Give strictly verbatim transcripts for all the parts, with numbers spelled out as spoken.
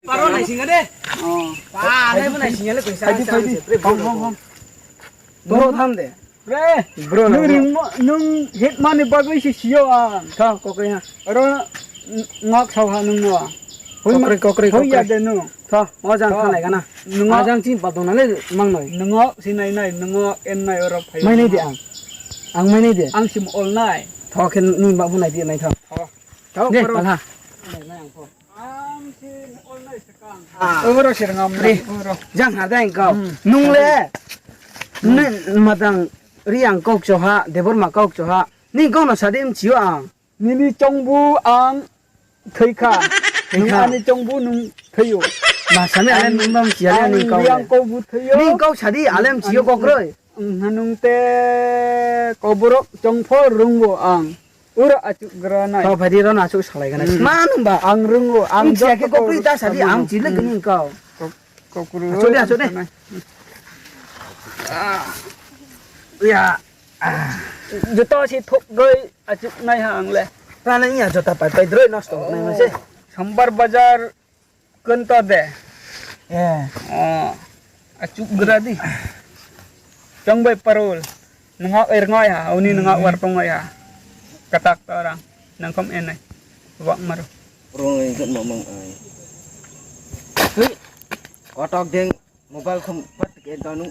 Paro nai singa de. Oh. Pa, nai bo nai singa le tong sa. Phaidi, sa, phaidi. Sa, pre, bro, bro, bro. Bro, tham de. Pre, bro, nung ringmo, nung hitmani bagwi se siyo ang. Tho, kokri ha. Oro ngok sao ha nung no. Kokri, kokri, kokri. Hui ya de nung. Tho, mo jang thanai gana. Nung ajang chini pal tong nale mang noi. Nung sinai nai, nung en nai oro phai. Mai nai de ang. Ang mai nai de. Ang sim ol nai. Tho khe ni ba bu nai de nai tho. Tho. Tho, de, bro. Palha. Nai nai ang tho. Ang si ol nai sekang. Ah. Oro sir ngam. Re. Oro. Jang ha dai kau. Hmm. Nung le. Ne matang ri ang kok choha, Debor ma kok choha. Ni kok no sadi mchio ang. Nini chongbu ang thwikha. Nung thwikha. Ani chongbu nung thwiyo. Ma sami ale nung bam chia le ni kau le. Ang kok bu thwiyo. Ni kok sadi ale mchio kok roi. Ang hanung te koborok chongpho rungbo ang. Ura achuk gra nai. Tho phadi ro na achuk salai gana. Hmm. Ma nung ba? Ang rungbo, ang jia khe jotto kokri ta sadi ang chile kini kau. Kok-, kokru. Achuk de, achuk de. Ah. Ya. Ah. Joto si thok goi achuk nai ha ang le. Rana iya jota pai pai droi nosto nai ma se. Sambar bazar. Kanta de. Eh. Oh, achuk gra di. Chong bai parol. Nunga er ngai ha, uni nunga war tong ngai ha. Katak ta orang. Nangkom enai. Wak maro. Rong ai kat mamang ai. Hui. Kotok deng mobile khum pat ke danu.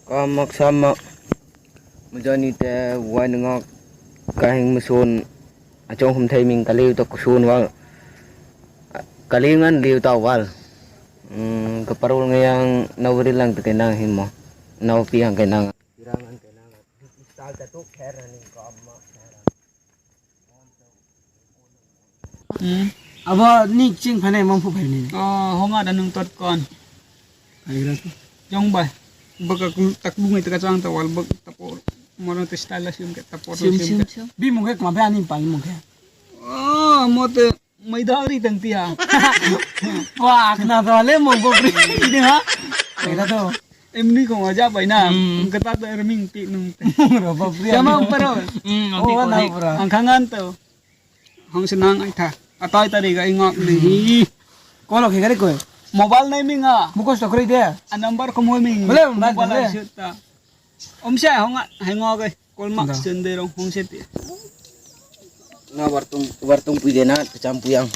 Kamak samak. Mujani te wai nunga kahing musun. Achong hum thai ming kali to kusun wal. Kali ngan liu ta wal. Hmm, kaparul ngayang nawri lang te nang himo. Naw pi ang ke nang. Pirang ang ke nang. Tal ta tu kher ni ko amma kher. Hmm. Abo ni ching phane mong phu phai ni. Oh, honga da nung tot kon. Phaigra tu. Jong bai. Baka tak bungai taka chang ta wal bak tapo. Mono te style la sim ke tapo sim sim sim. Bi mung ke kma be ani pa mung ke. Oh, mo te mai da ri tang tia. Wah, kena tu le mong phu phai ni ha. Phaigra tu. Emni ko aja bai na. Hmm. Kata to erming ti nung. Ro bap ri. Sama paro. Hmm, oh, na pura. Angkhangan to. Hong se nang ai tha. Atai tari ga ingok ni. Kolo khe gari koi. Mobile nai minga. Mukos to kri de. A number ko moi ming. Bole, mobile bole. Ai sut ta. Om se hong ai ngok ai. Kol mak sen de rong hong se ti. Na wartung, wartung pui de na, kecham puyang.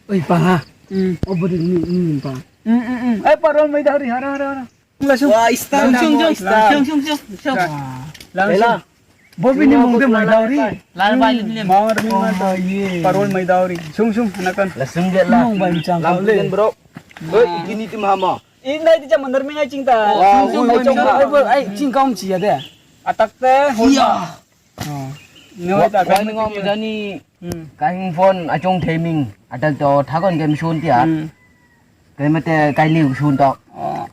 Oi, pa ha. Hmm. Obo de ni, ni, ni, pa. Hmm, hmm, hmm. Ai, parol mai dari, hara, hara, hara. Langsung. Wah, star. Langsung, langsung, star. Langsung, langsung, langsung. Langsung. Bela. Bobby ni mung de mai dauri. Lal bai lim lim. Mawar ni ma to ye. Parol mai dauri. Sung sung hanakan. Langsung de la. Mung bai chang. Lam le. Bro. Oi, ini tim hama. Ini nai ti chang mandar mi ngai ching ta. Wah, sung sung ui, bai ui, chang. Ui, ui, ai ching kaum chi ya de. Atak te hol. Iya. Oh. Ngai ta kan ngom jani. Hmm. Kaing phone achong theming. Atak to thakon game sun tia. Hmm. Kai mate kai liu sun to. Oh.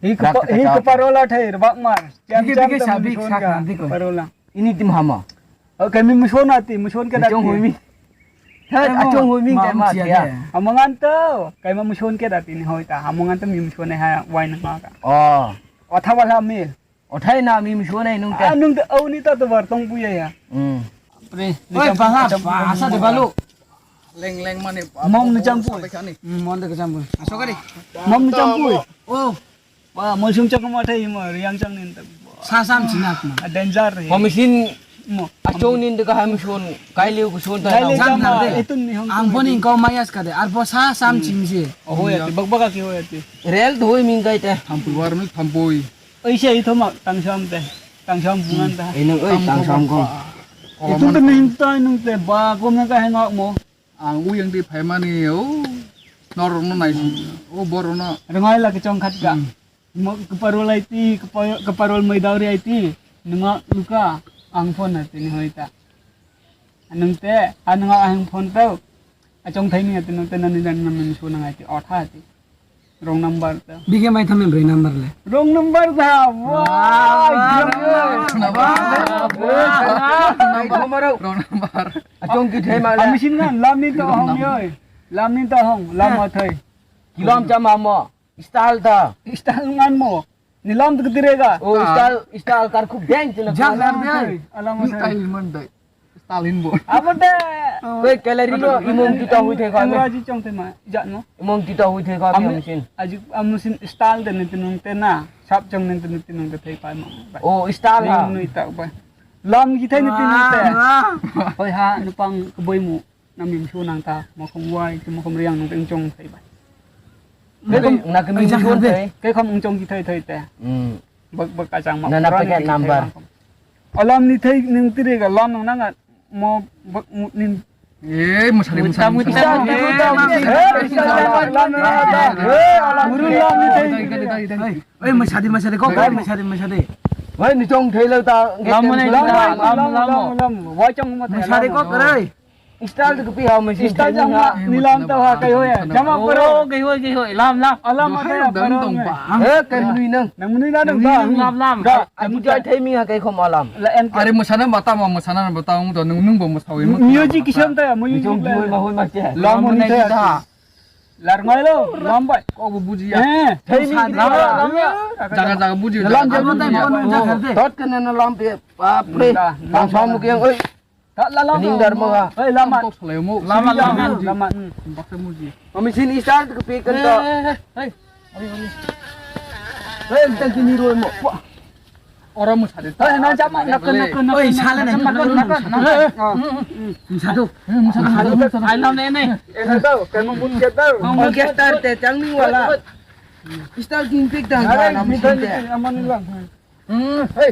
Hi ka, hi ka parola thai rebak mar. Cham cham sabi sak nanti ko. Parola. Ini tim hama. Oh, kami muson ati, muson ke dati. Chong hoi mi. Thai achong hoi mi kai ma tia. Amangan to, kai ma muson ke dati ni hoi ta. Amangan to mi muson ha wine ma ka. Oh. Otha wala mil. Othai na mi muson ai nung te. Ah, nung te au ni ta to bar tong puya ya. Hmm. Pre. Oi, baha, bahasa de balu. Leng leng mani. Mom ni champu. Sabai khani. Hmm, mon de champu. Asokari. Mom ni champu. Oh. Wah, monsum chakma thai mo riang chang nin ta. Sa sam chinak ma. Ah, danger re. Komisin mo. Achong nin de kaham sun. Kailiu kusun ta. Kailiu jang chang na de. Itun ni hong. Ang poni kau mayas ka de. Arbo sa sam ching si. Oh, ya, bak bak ki ho ya ti. Rel doi ming kai te. Thampui war mi thampui. Oise ithoma tangsam te, tangsam bungan ta. Ei nung, oi, tangsam kong. Itu te ning tai nung te ba kom na ka hengak mo. Ang uyang di phaimani, o, norok no nai, o, borok no. Rongai la kechong khat ka. Hmm. Mo keparol ai ti, kepa-, keparol mai dauri ai ti, nunga luka, ang phone na tini hoi ta. Nung te, a nunga aheng phone tau, achong thai ni ati nung te nani dan nang nung su nang ai ti, otha ti. Wrong number ta. Bike mai thamin roi number le. Wrong number ta. Wah, wah, gila. Wrong number. Wrong number. Achong ki thai ma le. Ami sin ngan lam ni to hong yoi. Lam ni to hong, lam ma thai. Kilam cha ma mo. Style ta. Style ngan mo. Ni lam tu kiti rega. Oh, style, style kar khub deng chila. Jang lam thai. Alam thai. Ni kai man dai. Talin bo. Abo de. Koi kelari lo imong kita hui thai kami. Raji chong tema jat no. Imong kita hui thai kami Ami- amusin. Aji amusin style de ninti nung te na. Sap chong ninti ninti nung te thai pai mang. Oh, style ha. Nung nui tak bai. Lam ji thai ninti nung te. Wah, wah. Hoi ha nupang keboi mu. Nam yum su nang ta. Mokom wai ke mokom riang nung te chong thai bai. Koi na kemi chong thai. Koi kom chong ji thai thai te. Hmm. Bak bak kachang ma. Nana packet number. Alam ni thai nung tiri ga lam nung nang mo bak mut nin. Eh, masari, masari, masari. Murul lam ni thai. Oi, masari, masari, kok, oi, masari, masari. Oi, ni chong thai lo ta. Lam mo nai, lam, lam, lam, lam. Wai chong ma thai. Masari kok, oi. Style tu kopi ha machine. Style jang ha nilam ta ha kai hoya. Jama paro. Kai hoi, kai hoi. Lam, lam. Alam ma kai paro. Eh, kai mui nang. Nang mui nang ba. Lam, lam. Aku jai thai mi ha kai khom alam. La en. Are masana bata ma masana bata ung to nung nung bo masawi. Music kisam ta music. Lam mo ni ta. Lar ngai lo lam bai. Ko bu buji ya. Eh, thai mi lam. Jaga jaga buji. Lam jaga tai mo nung jaga te. Tot kana na lam pe. Bap re. Tang sam ke oi. Ning dar mo ha. Hei, lama. Lama, lama. Lama. Baksa muji. Mami sini start ke pick kan to. Hei, hei, hei. Hei, tang kini roi mo. Ora mo sade. Hei, na jama nak nak nak. Oi, sala na. Nak nak nak. Satu. Satu. Ai lam ne ne. Eh, satu. Kamu mun kita. Orchestra te changning wala. Start king pick dan. Aman ni lang. Aman ni lang. Hmm, hei.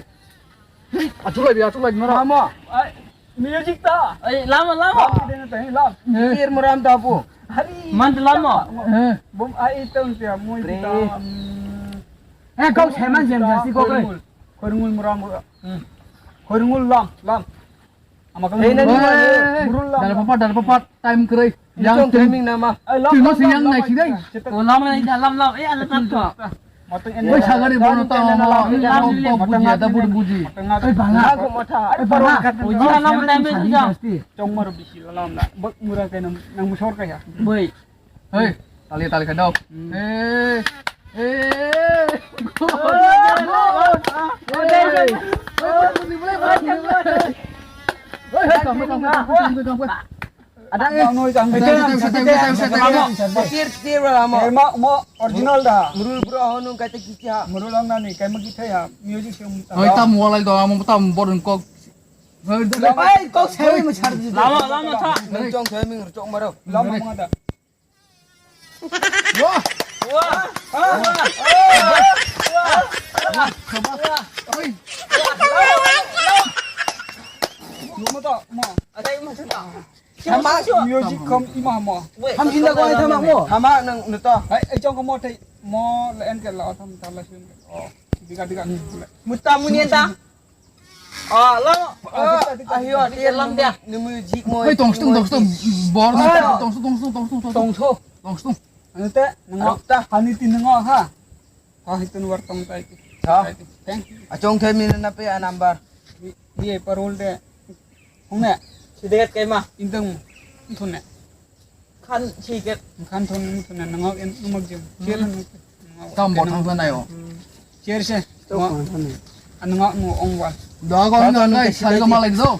Hei, achuk lai, achuk lai, mara. Lama. Ai, music ta. Ai, lama, lama. Lama, dena ta, hei, lam. Kir muram ta bu. Hari. Man lama. Eh. Bom ai tong tia, mui ta. Eh, kau seman jam jasi kau kau. Khorngul, khorngul muram. Hmm. Khorngul lam, lam. Ama kang. Hei, nani murul lam. Dal papat, dal papat, time kwrwi. Yang timing nama. Tino sing yang nai sidai. Oh, lama nai lam lam. Eh, ala tam to. Oi, sagari bono ta ma. Lam buji ada bud buji. Oi, banga. Aku mata. Oi, banga. Oh, jia lama time buji. Chong maro bisi lam na. Bak mura kai nang, nang musor kai ya. Boi. Hei, tali tali kadau. Hei. Hei. Ada eh. Tir tir wala mo. Mo original da. Murul bro honu kata kiki ha. Murul ang nani kai magi thaya. Music sem. Hoi tam walai do amo tam boring kok. Hoi kok sai mo char di. Lama lama tha. Nang chong sai ming chong maro. Lama mo da. Wah. Wah. Wah. Wah. Wah. Wah. Oi. Wah. Wah. Wah. Ada yang masuk tak? Sama. Music kom ima mo. Ham jinda ko ai thama mo. Thama nang nuto. Hai, eh, jong ko mo thai mo le en ke la tham tham la sin. Oh, diga diga. Mutta muni enta. Ah, lo. Ah, ayo, dia lam dia. Ni music mo. Hei, tong stung, tong stung. Bor, tong stung, tong stung, tong stung, tong stung. Tong stung. Tong stung. Anu te, nengok ta. Hani ti nengok ha. Ha, hitun war tong tai. Ha. Thank you. Achong thai mina na pe a number. Ye parol de. Hung ne. Sidegat kai ma. Intang. Thun ne. Khan siket. Khan thon thon nangok en nangok jeng. Chair nangok. Tam bo thang sanai o. Chair se. Nangok no ong wa. Da ko na nai sai ko malai do.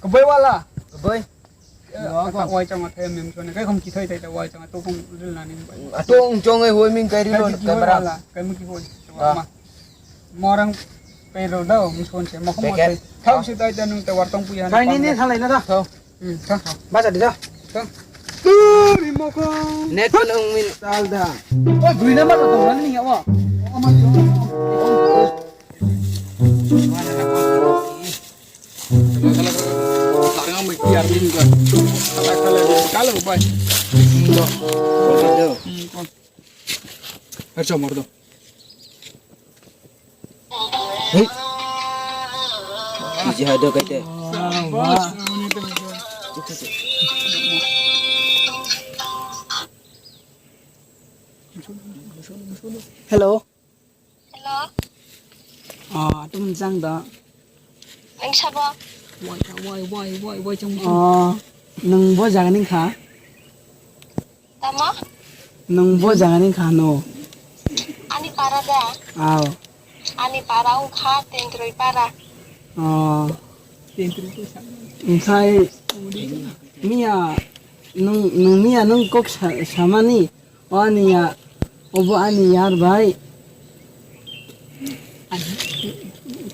Keboi wala. Keboi. Wai chang thai mem sone kai khom ki thai thai wai chang to khom ril na ning bai. Atong chong ai hoi ming kai rilo camera. Kai mu ki hoi. Morang pero dau muskon se mokhom. Thau se tai tanung te wartong puya. Kai ni ni thalai na da. Thau. Hmm, thau. Baja di da. Thau. Turi mokhom. Net ko nang min. Tal da. Oi, bui na ma to ni ya wa. Tarang mai tiar din ko. Kala kala kala bai. Acha mar do. Hey. Isi hado kaite. Hello. Hello. Ah, tum jang da. Nang sabo? Wai, wai, wai, wai, wai, chang, chang. Ah, nang bo jaga ning kha? Tamo? Nang bo jaga ni kha no? Ani para da. Aw. Ani para ung kha Tendroi para. Oh. Wngkhai miya nwng, nwng miya nwng kok sa-, samani, o ani ya, obo ani yar bai.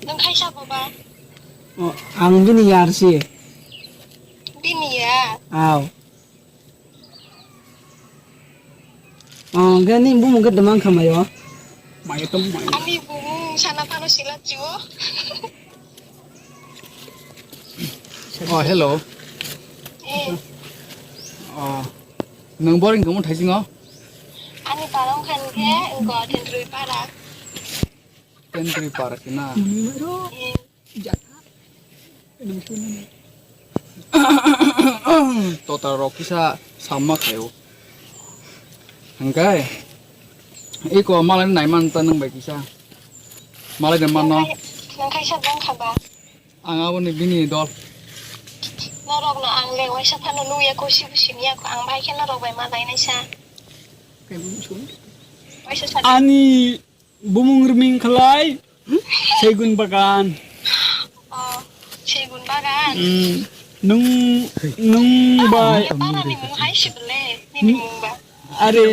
Nwng khaisa boba? O, ang bini yar si. Bini yar? Aw. O, hwnkhe nini bumung khe tongma wngkha maio? Maio tong maio. Ani bumung sana phano sila chio. O, hello. Eh. O, nwng bor wngkha mo thaisingo? Ani para wngkha hwnkhe wngkha Thentrui para. Thentrui para khe na? Eh. Total rok kisa samma khaio. Hwnkhe eko malai nai man ta nwng bai kisa. Malai de mano. Nang khai-, nang kaisa bang kha ba? Ang aboni bini dol. Norok no ang le waisa phano nukya ko, sibo siniya ko, ang bai khe norok bai malai naisa. Waisa sa. Ani Bumung riming khlai, Segun bagan. Oh, Segun bagan. Hmm. Nung, nung bai. Parani mung hai sibele, nini mung ba. Are,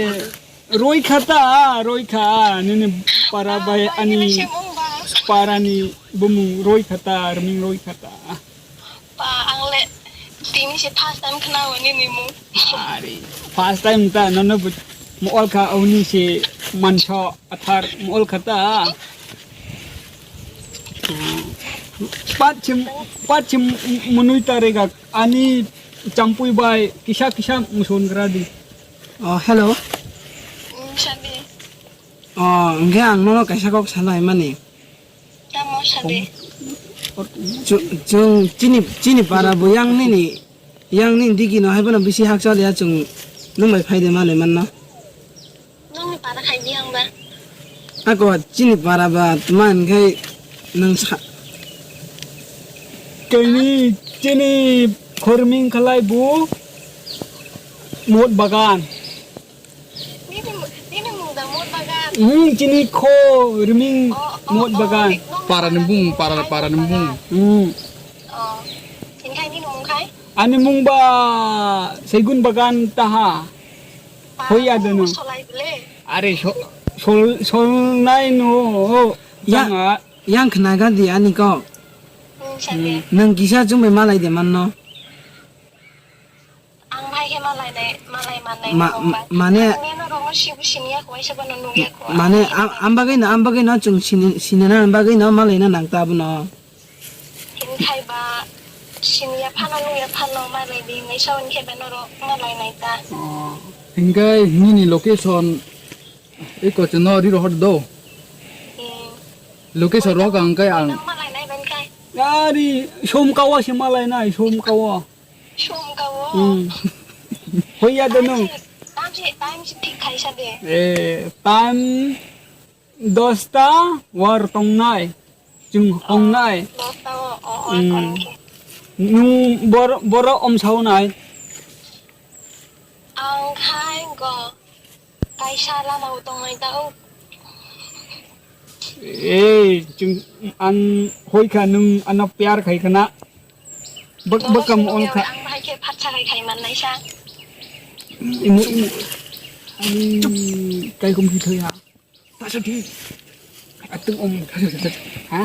roi khata, roi kha, nini para bai ani parani bumung roi khata, riming roi khata. Pa, ang le tini se first time khna o nini mung. Are, first time ta nono but mo ol kha oni se manso athar mo ol kha ta. Pachim, pachim munui ta rega ani champui bai kisa kisa muson gra di. Oh, hello. Mm, sabi. Oh, hwnkhe ang nono kaisa kok sana himani. Tamo sabi. Chu-, chwng chini, chini para bo yang nini, yang nini digi no hai bono bisi hakchal ya chwng nwng bai phai de ma le manna. Nwng ni para khai di ang ba. Ako chini para ba tma hwn khai nwng sa- Kaini chini khorming khalai bo mot bagan. Nini mu-, nini mung da mot bagan. Hmm, chini kho riming mot bagan. Para ni bung, para, para ni bung. Hmm. Oh, hingkhai nini mung khai? Ani mung ba Segun bagan taha. Hoi adeno. Solai bele. Are so-, sol-, solnai no. Ya, tanga. Yang khna ga di ani kok. Hmm, sabi. Nwng kisa chwng bai malai de manno. Ang bai khe malai nai, malai manai ma-, ma-, mane ang neno rokno sibu siniya khwai se bono nukya khwai. Mane am, am bagwi no, am bagwi no chwng sini, sinina bagwi no malai na nang ta bono. Hini khai ba siniya phano nukya phano malai di hinwi sa hwn khe ba norok malai nai ta. Oh, hingkhe nini location eko chwngno ri rohor do. Hmm. Location rohor ang khe ang. Malai nai ban khai. Ari som kawa se malai nai, som kawa. Som kawo. Hmm. Hoya de nwng. Time se, time se, time se thik khaisa de. Eh, time dosta war tongnai. Chwng hongnai. Dosta o, o, o, hmm. Kono khe. Nwng bor-, boro omsaonai. Ang khai go. Kaisa lama o tongnai ta o. Ei, chwng, ang hoi kha nwng ano pyar khai khna. Bak-, bakam ol kha. Ang bahai khe phatsa khai khai mannai sa. Imu, imu. Ani kaikhum khi thoi ha. Taso di. Atung om. Ha?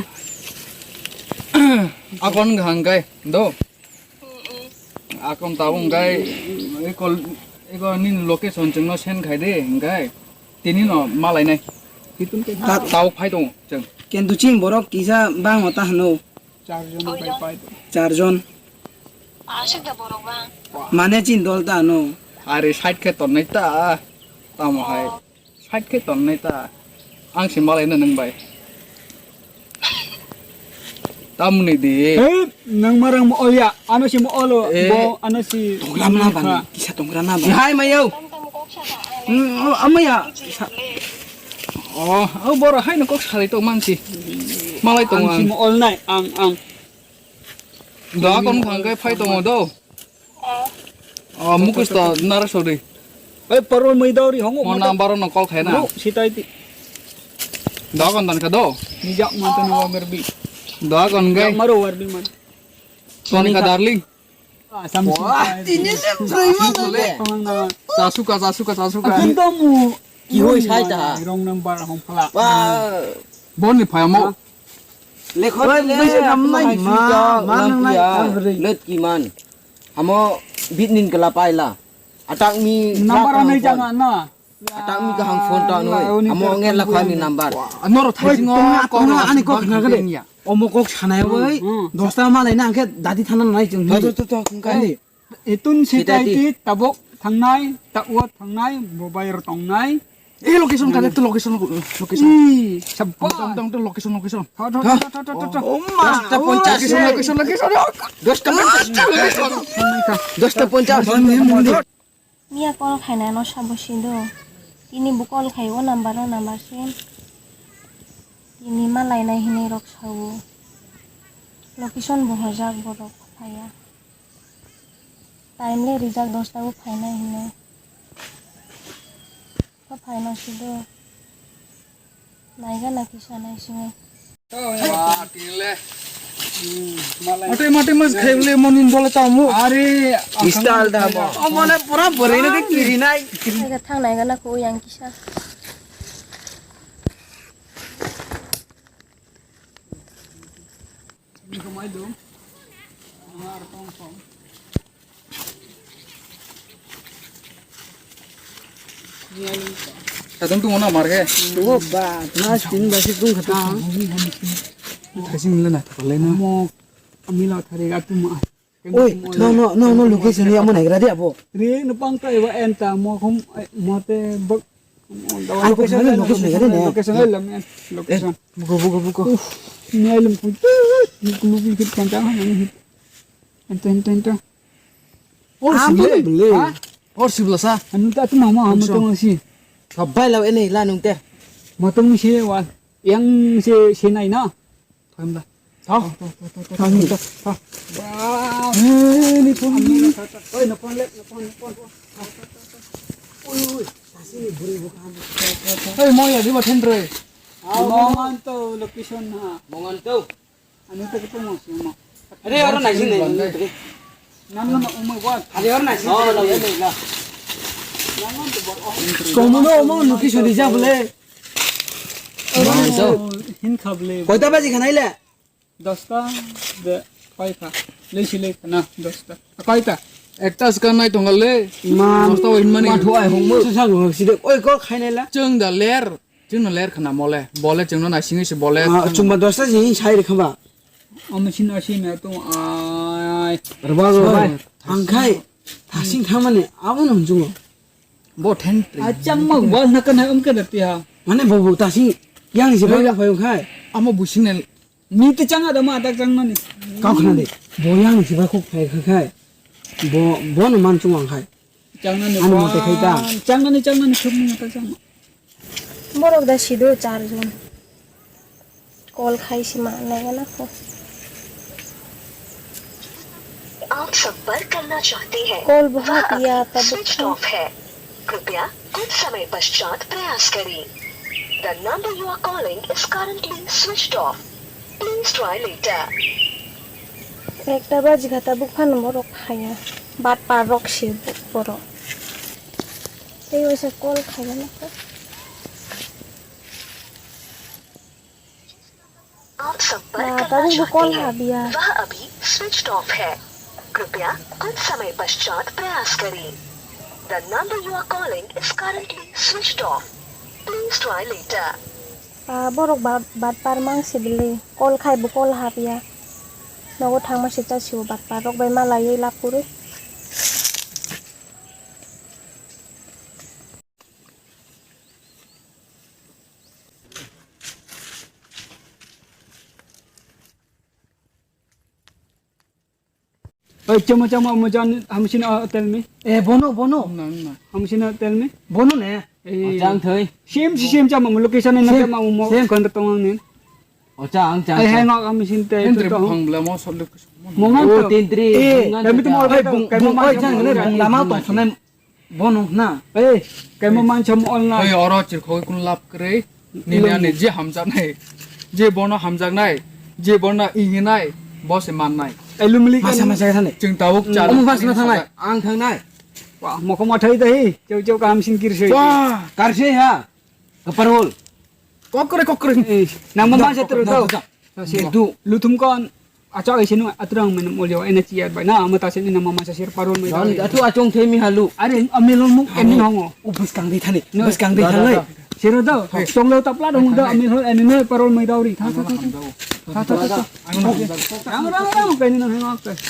Akon hang kai do. Akon tabung kai. Eko, eko nini location chwngno send khai de hingkai. Tini no malai nai. Ta-, tau phai tongo chwng. Kintu chini borok kisa bangma ta hano. Char jon bai pai tongo. Char jon. Aswk da borok bang. Mane chini dol ta hano. Are side khe tonnai ta. Tamo hai. Oh. Side khe tonnai ta. Ang se malai na nwng bai. Tamoni di. He, nang marang mo olya, ano si mo olo, eh, bo, ano si. Tongra mana bang, kisa tongra na bang. Hai mayo. Hmm, oh, amaya. Sa-, oh, oh, boro hai no kok salai tong mansi. Malai tong ang. Ang si mo ol nai, ang, ang. Da kon khang kai phai tongo do. Oh, mukus ta nara sori. Oi, parol mai dauri hongo. Mo number no call khai na. Sitai ti. Da kon dan ka do. Ni jak man tani wa merbi. Da kon gai. Jak maro warbi man. Sonika darling. Wah, tini se bwrwi mano le. Chasuka, chasuka, chasuka. Ki hoi sai ta? Wrong number hong phala. Wah. Boni phayamo. Lekho le, bisi nam nai ma, ma nang nai. Let ki man. Hamo bit nin kala paila. Atak mi number anai jang na. Atang mi kaham phone ta noi. Amo nge la khami number. Noro thai singo tonga, tonga ani kok khna gade. Omo kok sanai oi. Dosta malai na angke dadi thana nai chung. To, to, to, to, kani. Itun sitai ti tabok thangnai, ta uat thangnai, mobile ro tongnai. Eh, location kade to location, location. Ih, sabba. Tong, tong, to location, location. Tho, tho, tho, tho, tho, tho. Oh, ma. Dosta ponchas. Location, location, location. Dosta ponchas. Dosta ponchas. Miya call khainai no sabo sido. Tini bo call khai o number o number se. Tini ma lainai hinwi rok sao. Location bo hojak borok phaiya. Time le rijak dosta o phainai hinwi. Kha phaino sido. Naiga na kisa nai singo. Mate mate mas khai bole monin bole tamu. Are, style da mo. O mone pura bore na de kiri nai. Naiga thang naiga na ko yang kisa. Sadung tu mona mar ke. Wo ba, na sing ba si tung khata. Thasing le na, le na. Mo, amila thari ga tu ma. Oi, no, no, no, no, location ya mo nai gra dia bo. Re, no pang ta iwa enta mo khum, mo te bak. Ang ko location, location, location, location, location. Buka, buka, buka. Ni alam khum. Ni kulu bi kit kan ta ha ni. Ento, ento, ento. Or sibla. Ha? Or sibla sa. Anu ta tu mama, anu ta masi. Sabai lau ene la nung te. Matong ni se wa. Yang se, se nai na. Thoi mla. Thoi. Thoi. Thoi. Thoi. Ba. Eh, ni phone ni. Oi, na phone le, na phone, na phone. Oi, oi. Kasi ni buri bukan. Oi, mo ya di ba thendroi. Mongan to location ha. Mongan to. Ano to kita mo, mo. Are, oro nai sing nai. Nan nan umai wa. Are, oro nai sing. Oh, nai nai la. Komuno mo location di ja bole. Hin khable. Koita baji khanai le? Dosta de koita. Leisi le na dosta. Koita. Ekta sekarang nai tonggal le. Man. Dosta wain mani. Man thuai hongmo. Sisa lo side. Oi ko khainai la. Chwng da ler. Chwng no ler khana mole. Bole chwng no naisingwi se bole. Chumba dosta jini sai rikha ba. Omo sino sino to ai. Rwal rwal. Angkhai. Thasing thamani abo no hunjungo. Bo then. Achang ma wal na kana um kana tiha. Mane bo bo thasing yang si ba phai khai. Amo busing ne. Mi te chang ada ma adak chang mani. Kau khna de. Bo yang si ba khok phai khai khai. Bo bo no man chung ang khai. Chang nani. Ani mote khai ta. Chang nani chang nani thum ni ta chang. Borok da sido char jon. Call khai sima nai gana ko. आप संपर्क करना चाहते हैं, कॉल वह बहुत अभी या तब स्विच ऑफ है। कृपया कुछ समय पश्चात प्रयास करें। The number you are calling is currently switched off. Please try later. Ekta bajikha tabuk phano borok haya. Bat par rok se borok. Tei waisa call khaina nokha. आप संपर्क करना चाहते हैं, वह अभी स्विच ऑफ है। कृपया कुछ समय पश्चात प्रयास करें। The number you are calling is currently switched off. Please try later. Ah, borok ba-, bat par mang se bwlwi. Call khai bo call hap ya. Nogo thangma se cha sio bat par rok bai ma laiwi lab kwrwi. Oi, chamo, chamo, mo jan, hamsini, ah, tell me. Eh, bono, bono. Na, na. Hamsini, tell me. Bono ne? Eh, oh, chang thoi. Same si same chamo, mo location na chamo, mo kan tong ang nin. Oh, chang, chang. Ai, hang out, hamsini te. Entry to phang bla mo sol location. Mo ngan to. Oh, tentri. Eh, kami to mo, ai, bung, bung, oi, chang ne, bung lama to, sonai. Bono na. Ei, kaimo mansa mo ol na. Oi, oro chirkhogwi kun lab kwrwi. Nini ani je hamjaknai, je bono hamjaknai, je bono ihinai, bo se mannai. Ai lumli masa kan. Masa thani. Chwng tabuk cha. Omo bas na thangnai. Ang thangnai. Wah, mokho mathai dai. Cheu cheu kaham singkir sei. Wah, karsei ha. Kaparol. Kokre kokre. Eh, nang mama jatro do. Nang jatro. Luthum kon. Acha ese nu atrang men molio ena chiat bai na mata se ni mama sa sir parol mai. Atu achong themi halu. Are amilon mu eni hongo. U bus kang di thani. Bus kang di thani. Sero do. Tonglo tapla dong do amilon eni ne parol mai dauri. Tha tha tha. Tha tha tha. Ram ram ram kani nang hengok.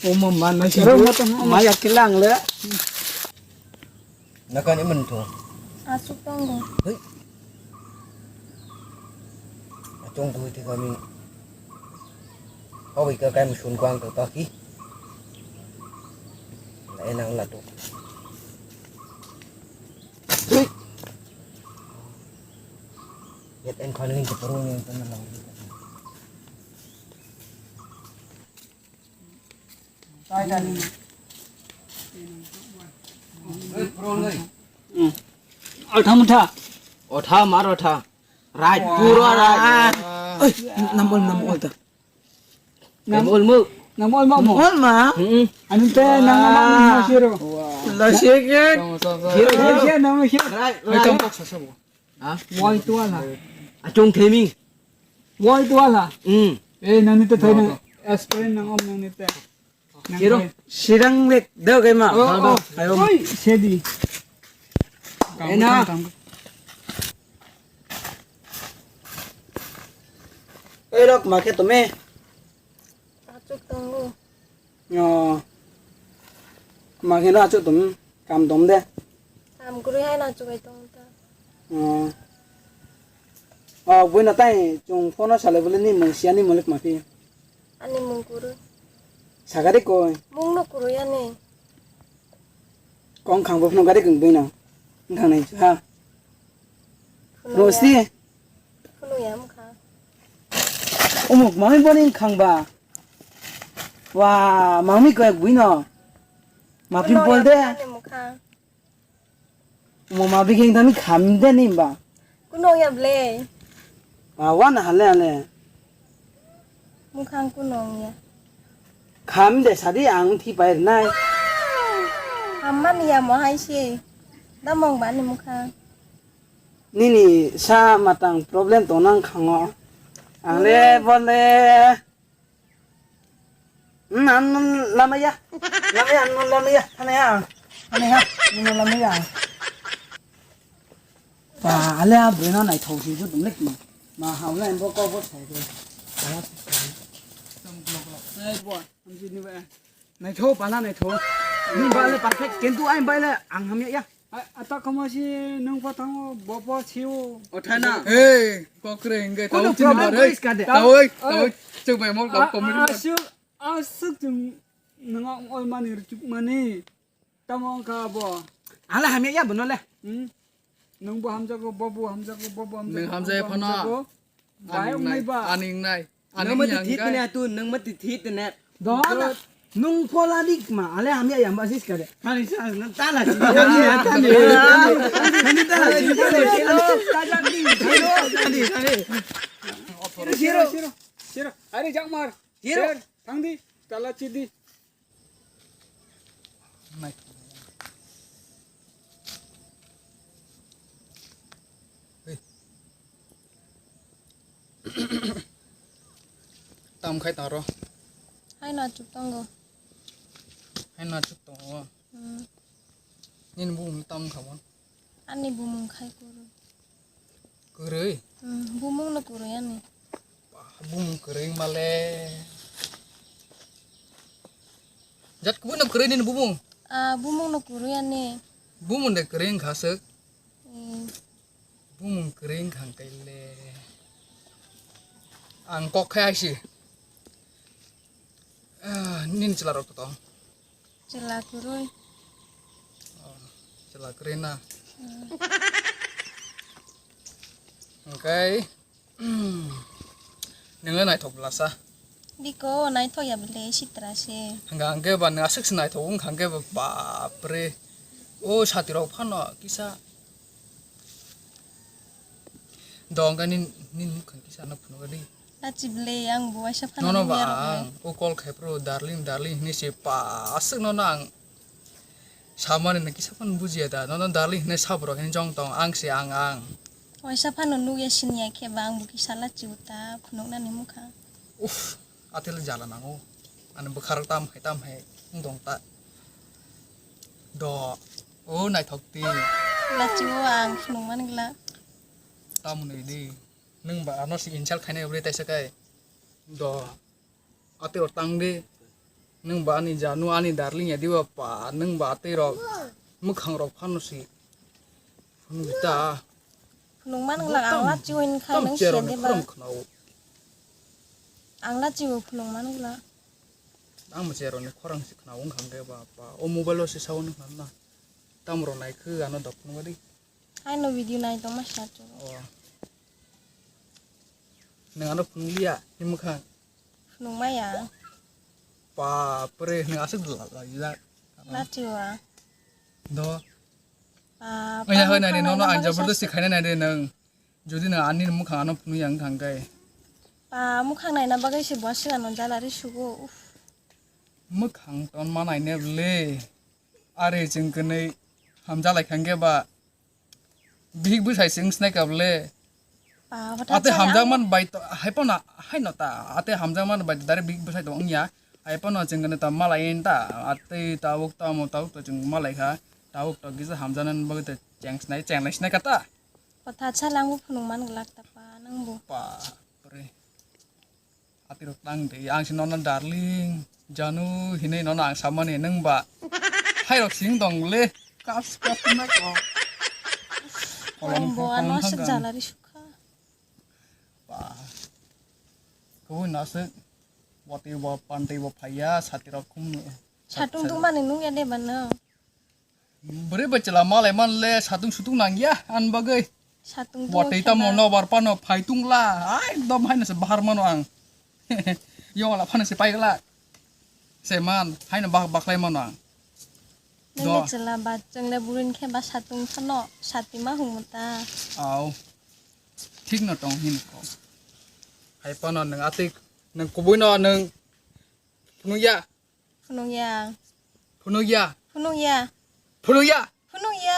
Omo man na sero. Maya kilang le. Nakan iman tu. Asuk tongo. Hei. Achong tu ti kami. Kau ika kai musun kuang tu taki. La enang la tu. Hei. Yat en khan ni tu perlu ni tu na lang. Alta mutha. Otha mar otha. Raj pura raj. Oi, nam ol, nam ol ta. Nam ol mu. Nam ol ma mo. Ol ma. Hmm. Anu te nam ol ma siro. La sik. Siro, siro. Siro, nam siro. Raj, raj. Ha? Wai tuala. Achong themi. Wai tuala. Hmm. Eh, nani te thai na. Aspirin nang om nani te. Kiro. Sirang lek deu kai ma. Oh, oh. Ayo. Oi, sedi. Ena. Ei rok ma khe tome. Achuk tongo. Oh. Ma khe no achuk tom. Kam tom de. Kam guri hai na chubai tong ta. Oh. Oh, buino tai chung phone salai bole ni mung sia ni mulik ma phi. Ani mung kuru. Sagari koi. Mung no kuru ya ni. Kong khang bo phunuk gari kung buino. Nang nai ha. Phunuk ya. Rosti. Phunuk ya mukha. Umuk mami boni khang ba. Wa, mami koi buino. Ma pin pol de. Ani mukha. Mo ma bigeng tami kham de ni ba. Kunong ya ble. Wa na hale hale. Mukhang kunong ya. Kham de sadi ang thi pai nai. Hamma ni ya mo hai se. Damong ba ni mukhang. Nini sa matang problem tonang khango. Ang le bole. Hmm, ano lamaya. Lamaya, ano lamaya. Ano ya. Ano ya. Ano lamaya. Ba, ale a bwino naithok si ju dum lek ma. Ma haula embo ko bo sai de. Sai bo, amji ni ba. Naithok bala naithok. Ni ba le perfect, kintu ai ba le ang hamya ya. Ata kama si nung pa thango bopo siu. O thana. Hey, kokre hinge. Kuno tau chini problem bar, hey. Face ka de. Tau, hey, tau, hey. Chuk bai mol tau comedy bar. Asuk, asuk chung nang ol mani rchuk mani. Tamo ka bo. Ala hamya ya bono le. Hmm. Nung bo hamjago, bo bo hamjago, bo bo hamjago. Nung hamjaya phano. Bayok nai ba. Aning nai. Nang mati thit ne atu, nang mati thit ne. Dona. Nung pola dik ma, ale hamya yamba sis kare. Hani sa, nang tala si. Hani ya, hani. Hani tala si. Hani, hani. Siro, siro, siro. Ari jakmar. Siro. Thangdi, tala chidi. Tam khai taro. Hai na chuk tongo. Hai na chuk tongo. Hmm. Nini bumung tam kha mo. Ani bumung khai kuru. Kwrwi? Hmm, bumung no kwrwi ani. Bumung kwrwi male. Jat kubui no kwrwi nini bumung? Ah, bumung no kwrwi ani. Bumung de kwrwi wngkha swk. Hmm. Bumung kwrwi wngkha hwnkhe le. Ang kok khai aisi. Ah, nini chwla rok to. Chwla kwrwi. Oh, chwla kwrwi na. Hmm. Hwnkhe, nwng le naithok bwlasa. Biko, naithok ya bwle, sitra se. Hwnkha hwnkhe ba nwng aswk se naithok wngkha hwnkhe ba, bapre. O sati rok phano kisa. Do hwnkhe nini, nini mukhang kisa no phunukgwi di. Lachi ble, ang bo waisa phano Nono ba nukya rok ang, o call khai phuru darling, darling hinwi se pa aswk nono ang samani no kisa phano bujiya da. Nono darling hinwi saborok hinwi jong tong, ang se ang, ang. Waisa phano nukya siniya khe ba ang bo kisa lachi o ta phunuknani mukha. Uff, atele jala nango. Ani bwkharok tam hai, tam hai wng tong ta. Do, o naithok ti. Lachi o ang phunukmani gla. Tamoni di. Nwng ba ano si insult khainai bwrwi taisa kai. Do. Atwi rok tang di. Nwng ba ani janu, ani darling ya diba pa, nwng ba atwi rok mwkhang rok phano si. Phunuk ta. Phunukmani gla ang lachi o hinkhai nwng siya diba. Khorang khwnao. Ang lachi o phunukmani gla. Ang mo cheroni khorang si khwnao wngkha hwnkhe ba pa. O mobile o si sao wngkha na. Tamrok nai khe ano dok phunuk di. Haino video nai tongma sa chwng. O. Nwng ano phunukliya, ni mwkhang. Phunukmaya. Bapre, nwng aswk la-, la-, la-, Lachiwa. Do. Bapre. Oya, hoi nai de, nono ang jabardasti khaina nai de nwng. Jodi nwng ani mwkhang ano phunukya wngkha hwnkhe. Ba, mwkhang naina bagwi se bo swkang no jala ri sugo. Uff. Mwkhang ton ma naina le. Are chwng kwnwi hamjalai kha hwnkhe ba. Bihik bwsai se wng sinai kha bwle. Ba, hotha. Ate chaya hamjakman bai to, hai pono, hai no ta, ate hamjakman bai to direct bihik bwsai to wngya. Hai pono chwng khe ta malai ta, ate tabuk tamo tabuk to chwng malai kha. Tabuk to kisa hamjaknani bagwi to cheng sinai, cheng lai sinai kha ta. Hotha chaya ang bo phunuk man glak ta pa, nang bo. Ba, pre. Atirok tang de, ang si nono darling, janu hinui nono ang samani nung ba. Hairok sing dong le, kas kas na ko. Kolom bo kolom ano aswk thangkang. Jala ri sukha. Ba. Kubui no aswk, watwi bo pantwi bo phaiya, satirok khum. Satung tungmani nungya de ba no? Bwrwi bai chwla malai man le satung sutung nangya ani bagwi. Satung tungwi watwi tamo khela. Nobar pano phai tungla, ai, ekdom haino se bahar mano ang. Yong la phano se paigla. Se man, haino bah-, bakhlai mano ang. Nang le do. Chwla ba, chwng le burin khe ba satung phano, sati ma hungmo ta. Au. Thik no tong hin ko. Hai pano nwng atik, nwng kubui no nwng phunukya. Phunukya. Phunukya. Phunukya. Phunukya. Phunukya.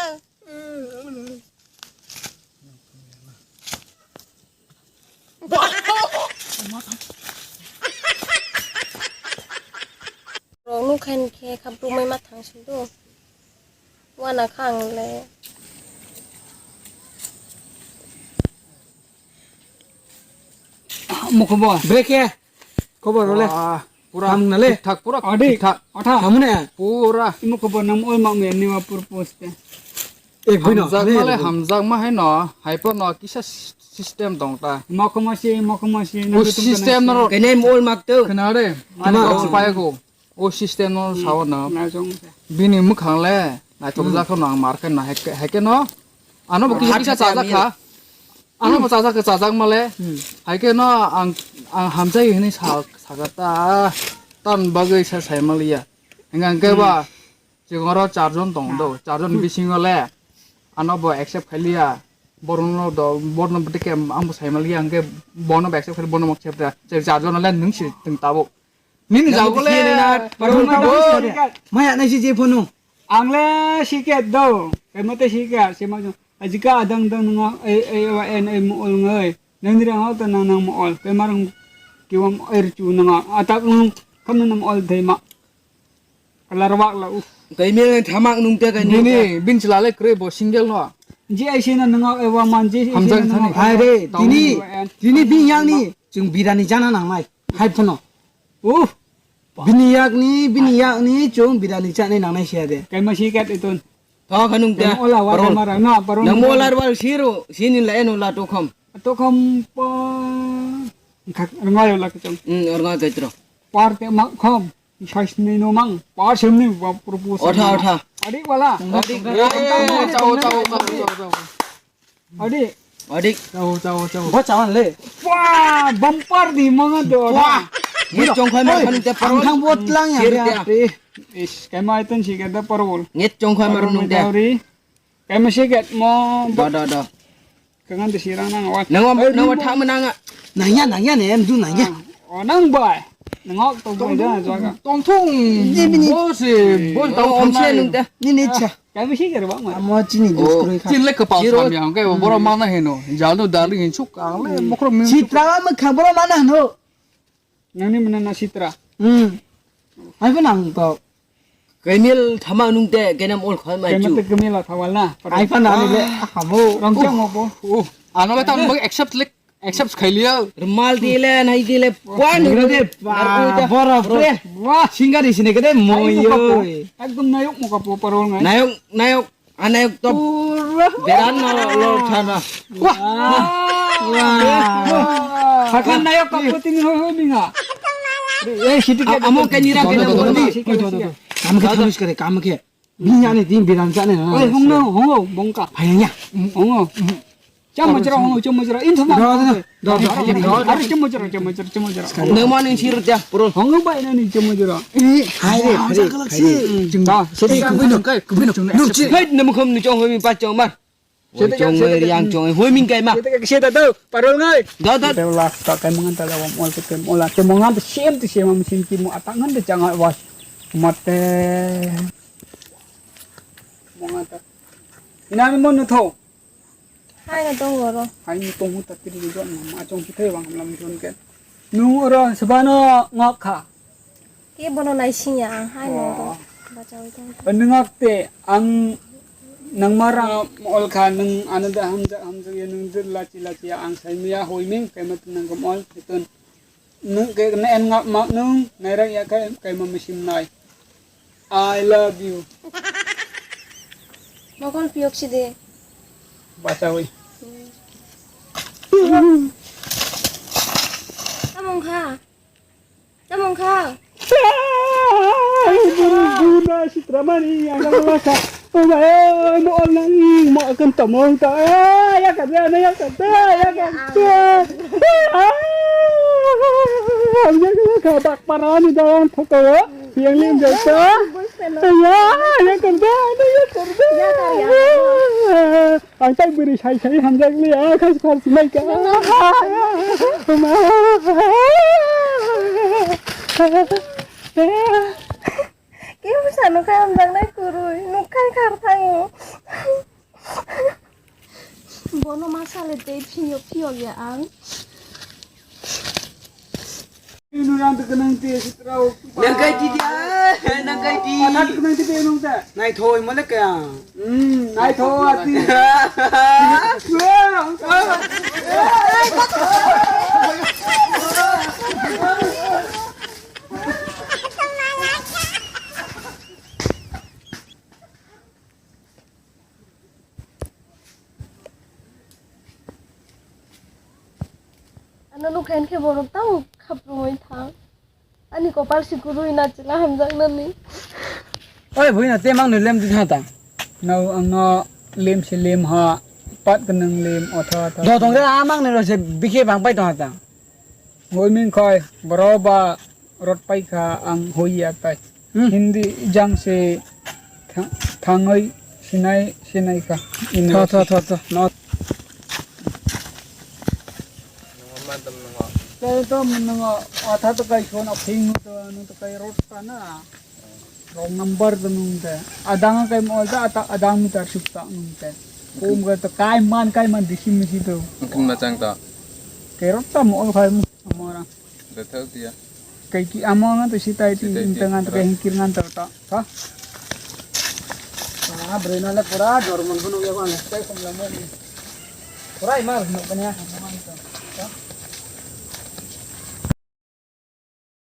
Rok nukha hinkhe khaprumwi ma thang sidi. Wana kha ang le. Mukhubo. Brekhe. Khobor role. Wah, pura hamna le. Thik thak, pura adi, thik thak. Atha. Hamne. Pura. Imo khobor nam oi ma me niwa purpose te. Ek bino. Hamjak male hamjak ma hai no, hai po no kisa s-, system tong ta. Mokho masi, mokho masi. O system no. Kene mol mak tu. Kena re. Ani ma. Kong pai ko. O system no sao no. Na jong. Bini mukhang le. Naithok jak no ang mar khe no hai khe, hai khe no. Ano bo kisa kisa chajak kha. Ano bo chajak khe chajak male. Hmm. Hai khe no ang, ang hamjai hinui sa, sakha ta. Tan bagwi sa sai maliya. Hingkha hingkhe ba, hmm, chwng oro charjon tong do. Charjon bisingo le. Ano bo accept khailiya. Borno do, borno bwtwi khe ang bo sai maliya. Hingkhe bono bo accept khaili, bono bo accept da. Charjon le nwng si twng tabuk. Nini jago le. Maya nai si je phone. Ang le siket do. Kemo te siket, sima jo. Ajika adang dang nang, eh, eh, wa, en, eh, mo ol ngai. Nang ni rang to nang nang mo ol. Ke marang kiwam er chu nang. Atak nang kam nang mo ol dei ma. Kalar wak la u. Kai mel thamak nung te kai nung te. Nini bin chila le kre bo single no. Ji ai sina nang, eh, wa man ji. Hamjak thani. Hai re, tini, tini bin yang ni. Chwng birani chana nangnai, hai phano. Uff. Bini yakni, bini yakni chwng birani chanai nangnai siya de. Kaima si kat itun. Tho khanung te. Yang ola wa kamara na, parung. Nang molar wal siro, sini la eno la tokhom. Tokhom pa. Khak, rngayo la kachang. Hmm, rnga kaitro. Par te mak khom. Sais ni no mang. Par sem ni wa propose. Otha, otha. Adik wala. Adik. Chao, chao, chao, chao, chao. Adi. Adi. Chao, chao, chao. Bo chawan le. Wah, bumper di manga do. Wah. Ni chong khai ma khan te parol. Ang thang bot lang ya. Sir ya. Is, kai mai ton si ke da parol. Ni chong khai ma rung te. Kai ma si ke mo. Da, da, da. Kangan de sirang nang wa. Nang wa, nang wa tha ma nang. Nangya, nangya ne, em du nangya. O nang bai. Nangok tong bai da jaga. Tongthung. Jibini. Bo se, bo tong thang nai. Nini cha. Kami si kare ba ma. Amo chini dos kroi kha. Chin le kapal sam yang ke boro mana heno. Jalo darling hin chuk ang le mokro min. Sitra ma kha boro mana heno. Nangni mana na sitra. Hmm. Hai ko nang to. Kemil thama nung te, kenam ol khoi mai chu. Kemil te kemil thawal na. Hai pa nani le, hamo. Rong chang mo bo. Oh, ano le tam accept le, accept khai liya. Rumal di le, nai di le, puan. Boro de, boro de. Wah. Singa di sini kede moyo. Ekdom nayok mo kapo parol ngai. Nayok, nayok. Anai to beran no lo thana. Wah. Wah. Hakan nayo kaputing ho ho minga. Eh, siti ka amo kani ra kena. Kamu ke habis kare, kamu ke. Binya ni din beran jane na. Oi, hong no, hong, bongka. Hayanya. Hong. Chamo jra hong, chamo jra. In thoma. Do, do, do. Do, do, do, do. Are chamo jra, chamo jra, chamo jra. Nang mani sir ja, bro. Hong bai nani chamo jra. Eh, hai re, hai re. Jing ba, sete ka bino, ka bino. Nung chi. Hai, nam kham ni chong hoi mi pa chong mar. Sete ka, chong sete ka. Yang chong hoi min kai ma. Sete ka, sete do, parol ngai. Do, do. Te la ta kai mangan ta la wam ol te ol te mangan te sem te sem am sim ki mo atang han te chang wa. Mate. Mangan ta. Ina mi mon tho. Hai na tong oro. Hai ni tong ta tiri jo na ma chong ki thai wang lam jon ke. Nung oro sebano ngok kha. Ke bono naising ya ang hai no oro. Oh. Bachawi tong. Nung ngok te ang nang marang ol kha nung ano da hamja hamja ya nung jir lachi lachi ya ang sai miya hoi ming kai mat nang gom ol itun. Nung ke na en ngap mak nung nai rak ya kai kai ma misim nai. I love you. Mokol piyok si de. Bachawi. Tamong kha. Tamong kha. Buna sitramani yang laka. Oh my, mo nang mo akan tamong ta. Ya kata, ya kata, ya kata. Ang yang laka bak parani dalam foto. Yang lim jasa. Ya, ya kerja, ada ya kerja. Ya, ya. Ang tai beri sai sai hamjak li, ah, kas kas mai ka. Kebo sano kha hamjak nai kurui, nuk khai khar thango. Bono ma sale tei phiyok phiyok ya ang. Inu rang te kenang te sitrao. Nang kai di dia, nang kai di. Atat kenang te nung ta. Nai thoi mole kaya. Hmm, nai thoi ati. Ano nukha hinkhe borok tamo khaprumwi thang. Ani kopal si kwrwi na chwla hamjaknani. Oi bhoi na te mangni lem di thata. No ang no lem se lem ha pat kwnang lem otha otha. Do tong de a mangni ro se bikhe bang pai tong thata. Hoi ming khoi, boro ba rot pai kha ang hoi ya tai. Hmm. Hindi jang se tha-, thangoi sinai, sinai kha. Tho, tho, tho, tho. No. Tei to mwnwngo atha to kai sono phing to ano to kai rot ta na. Wrong number to nung te. Adang kai mo ta ata adang meter suk ta nung te. Kum ga to kai man kai man disi misi to. Mungkin macang to. Kai rot ta mo khai mo amora. Dathau dia. Kai ki amo ngan to sitai ti intang ngan to kai hingkir ngan to ta. Ha? Ah, brena le pura dormon ko nung ya ko ne. Kai kom la mo. Pura imar no kanya.